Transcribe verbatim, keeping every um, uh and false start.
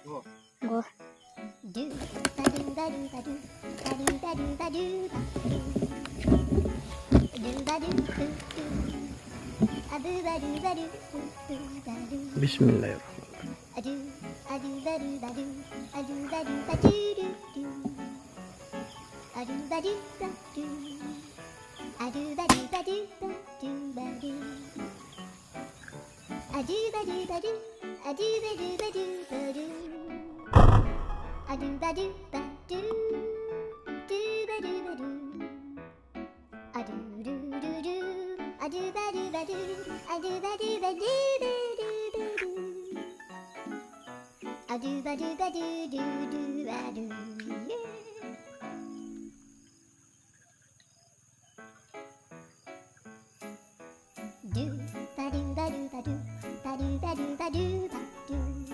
Goh. Du, badu, badu, badu, badu, badu, badu, badu. Du, badu, du, du. Adu, badu, badu, du, du, badu. Bismillahirrahmanirrahim. Adu, adu, badu, badu, adu, badu, badu, du, du. Adu, badu, badu. Adu, badu, badu, badu, badu. Adu, badu, badu, adu, badu, badu, badu. Adu, badu, badu, du, badu, badu. Adu, du, du, du, adu, badu, badu, adu, badu, badu, badu, badu. Adu, badu, badu, du, du, adu.